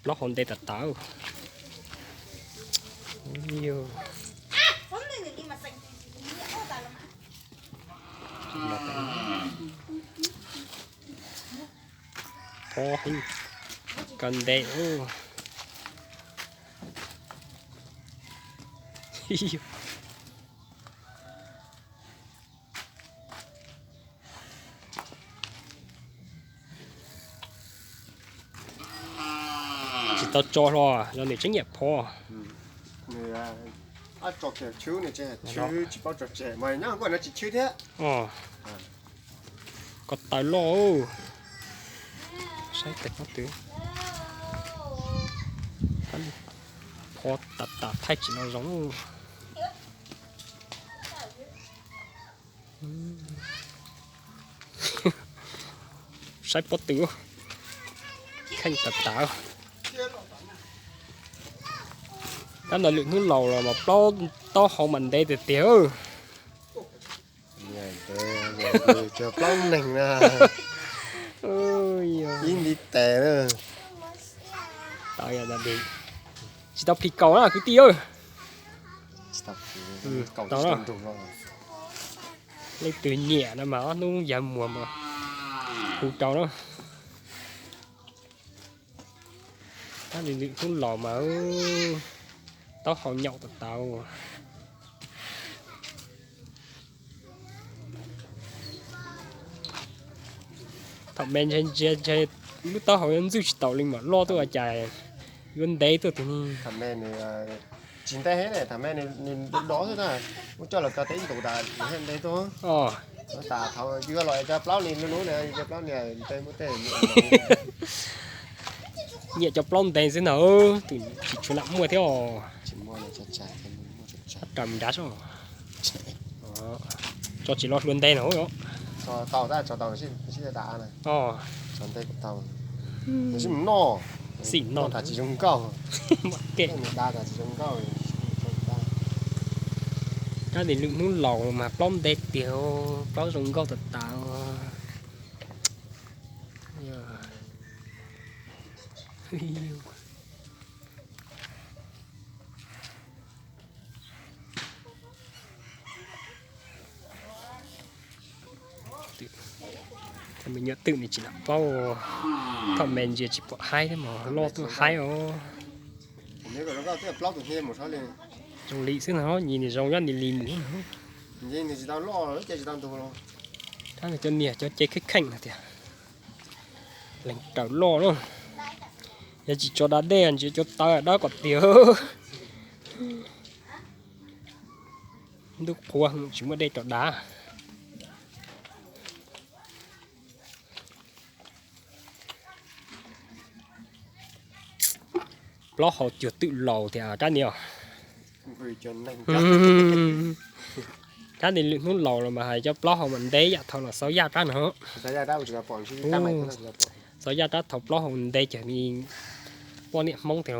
Plaub hau ntev tas tas. Phob heev, kawg ntev. Tsis tau tso hlo los nws tseem nyiam phob. Tsis paub tso tseg mas nyob kuj no tsis chwb thiab. Ko taw loj. Saib tes pob tw. Phob tas tas thaij tsis no zoo. Saib pob tw, kheej tas tas. Tab ntawd lwm hnub laus los mas plaub taub hau mas ntev tiag tiag. Cov plaub neeg na, ib ntiv tes na. Tsis tau phim kaus na kwv tij. Tau na. Leej twg nyiam no mas ob hnub yav muag mas hu rau na. Tab sis lwm hnub laus mas taub hau nyaum tas tas. Thaum me ntsia ntsia lub taub hau yuav ntxwj tsis taus li mas loj tuaj ua cas yuav ntev tuaj tus. Tsis ntev thiab, thaum me nws do do xwb na, muab coj los kaw teb ntus tas nws thiaj ntev tuaj. Tas thaum yuav los cov plaub ni lub lub na, cov plaub ni ntev muaj tej. Nyiam cov plaub ntev xwb na, tus tsis tshua lam muaj thiab os. Raws nrad soj. Tso tsis lo hlua ntev na. Tau tab tso tau sib da na. Tso ntev kuj tau. Nws sib mus noj, xim noj tas tsis zoo nkauj. Mus da tas tsis zoo nkauj. Tab sis lwm hnub laus mas plaub ntev tiag, plaub zoo nkauj tas tas. Me nyuam twm nws tsis lam paub, thaum me ntsia tsis pom haib thiab mas loj tuaj haib os. Zoo li xwb no, nyias nws zoo nyob nws li mus. Tab sis cov niag cov ce kheej kheej tias leeg raws loj na. Yog tsis tso da dej ntsia cov tawv dawb kom tiag. Ntuj qhua tsis muaj dej rau dav. Plaub hau cuag twm laus thiab rab niag. Rab niag lwm hnub laus los mas hais cov plaub hau mas ntev yam thaum los xauv yaj rab no. Xauv yaj rab thaum plaub hau ntev ces poj niam Hmoob tias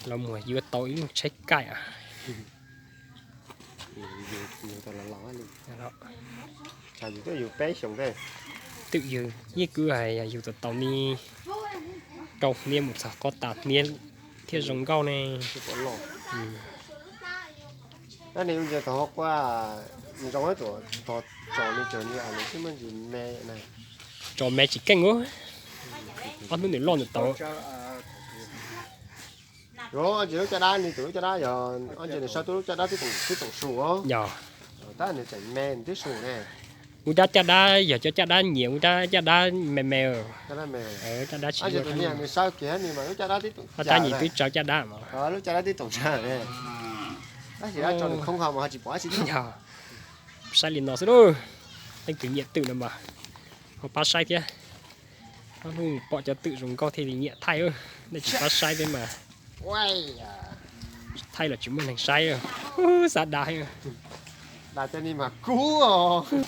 los muag yuav tau ib lub tsheb kaij. Twm yug yeej kwv hais yog yug tau tau ni rau hniav mus txog qhov tas hniav thiaj zoo nkauj ne. Tso me tsis keej ua, ob hnub nws loj nws tau. Lub caj dab, nws tus lub caj dab yog ob ntsis nws sawv tuaj lub caj dab twb tsoom su os. Yog tab nws tseem me nws twb su ne. Ua rab caj dab yog cov caj dab nyias ua rab caj dab me me. Caj dab me, caj dab tsis ua, nws sawv kiag ni mas lub caj dab twb tsoom, caj dab nyias twb tsaws caj dab mas. Lub caj dab twb tsoom sawv ne. Tab sis dab tso nws khoob ho mas ho tsis pom dab tsi. Yog saib li no xwb lauj. Leej twg nyiam twm no mas ho pab saib thiab. Ob hnub pom cov twm zoo nkauj thiaj li nyiam thaij, nej tsis pab saib thiab mas. Thaij los tsis muaj neeg saib. Xav dav. Dav cov ni mas kub os.